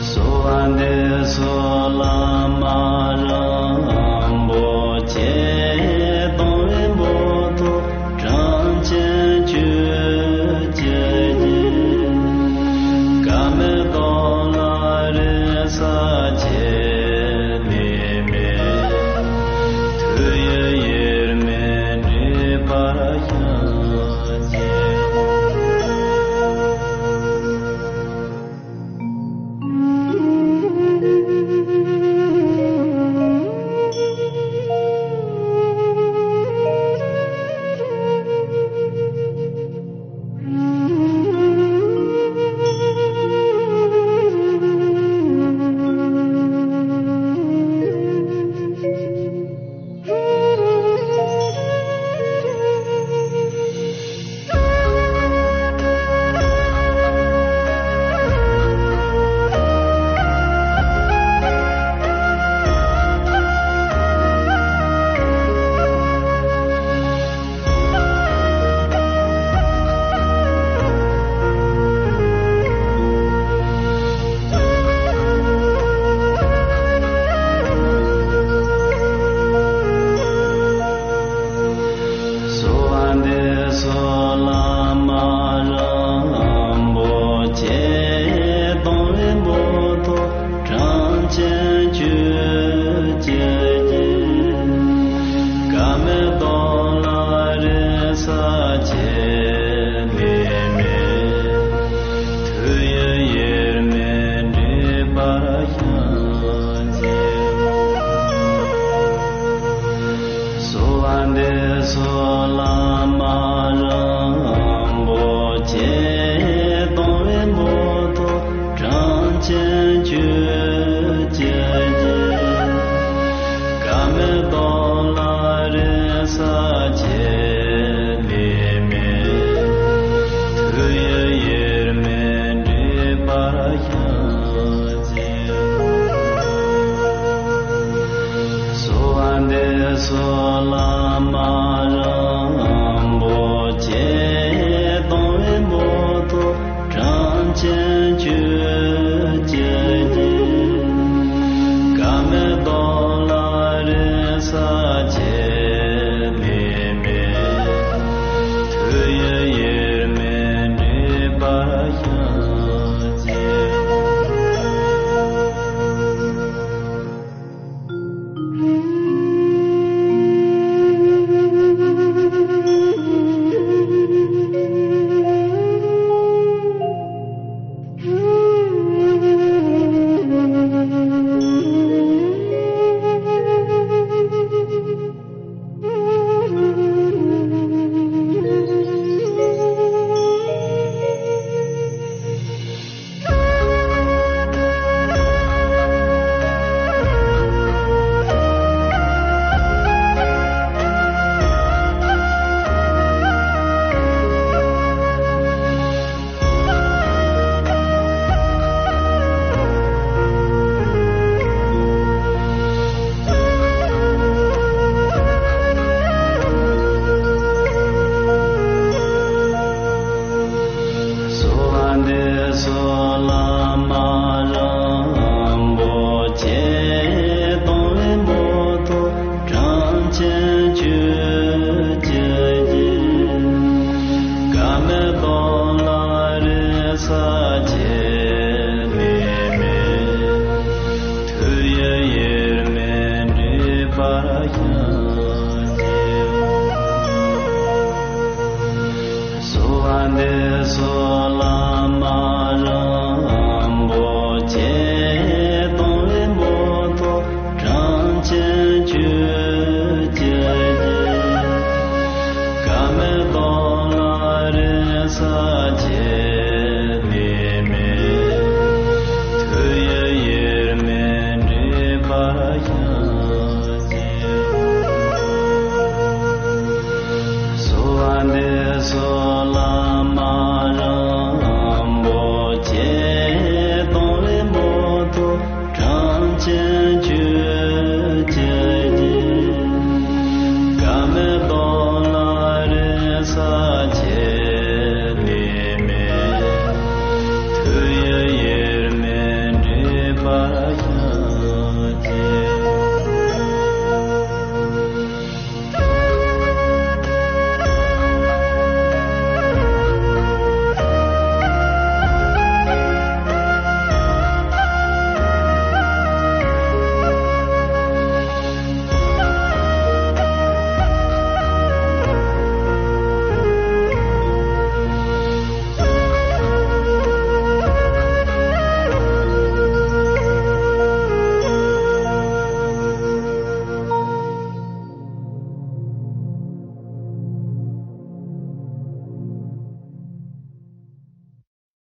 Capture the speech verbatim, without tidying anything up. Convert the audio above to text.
གསོལ་བ་འདེབས་སོ་བླ་མ་རིན་པོ་ཆེ། སྟོང་པའི་འབུམ་ཐོབ་གྲངས་ཅན་ཆོས་ཀྱི་རྒྱལ། འགག་མེད་རྟོགས་ལ་རེ་ས་བཅད་ལས་མེད། ཐུགས་ཡིད་དབྱེར་མེད་འདྲེས་པར་ཤོག་ཅིག། གསོལ་བ་འདེབས་སོ་བླ་མ་རིན་པོ་ཆེ། སྟོང་པའི་འབུམ་ཐོབ་གྲངས་ཅན་ཆོས་ཀྱི་རྒྱལ། འགག་མེད་རྟོགས་ལ་རེ་ས་བཅད་ལས་མེད། ཐུགས་ཡིད་དབྱེར་མེད་འདྲེས་པར་ཤོག་ཅིག། གསོལ་བ་འདེབས་སོ་བླ་མ་རིན་པོ་ཆེ། སྟོང་པའི་འབུམ་ཐོབ་གྲངས་ཅན་ཆོས་ཀྱི་རྒྱལ། འགག་མེད་རྟོགས་ལ་རེ་ས་བཅད་ལས་མེད། ཐུགས་ཡིད་དབྱེར་མེད་འདྲེས་པར་ཤོག་ཅིག། གསོལ་བ་འདེབས་སོ་བླ་མ་རིན་པོ་ཆེ། སྟོང་པའི་འབུམ་ཐོབ་གྲངས་ཅན་ཆོས་ཀྱི་རྒྱལ། འགག་མེད་རྟོགས་ལ་རེ་ས་བཅད་ལས་མེད། ཐུགས་ཡིད་དབྱེར་མེད་འདྲེས་པར་ཤོག་ཅིག། གསོལ་བ་འདེབས་སོ་བླ་མ་རིན་པོ་ཆེ། སྟོང་པའི་འབུམ་ཐོབ་གྲངས་ཅན་ཆོས་ཀྱི་རྒྱལ། འགག་མེད་རྟོགས་ལ་རེ་ས་བཅད་ལས་མེད། ཐུགས་ཡིད་དབྱེར་མེད་འདྲེས་པར་ཤོག་ཅིག། གསོལ་བ་འདེབས་སོ་བླ་མ་རིན་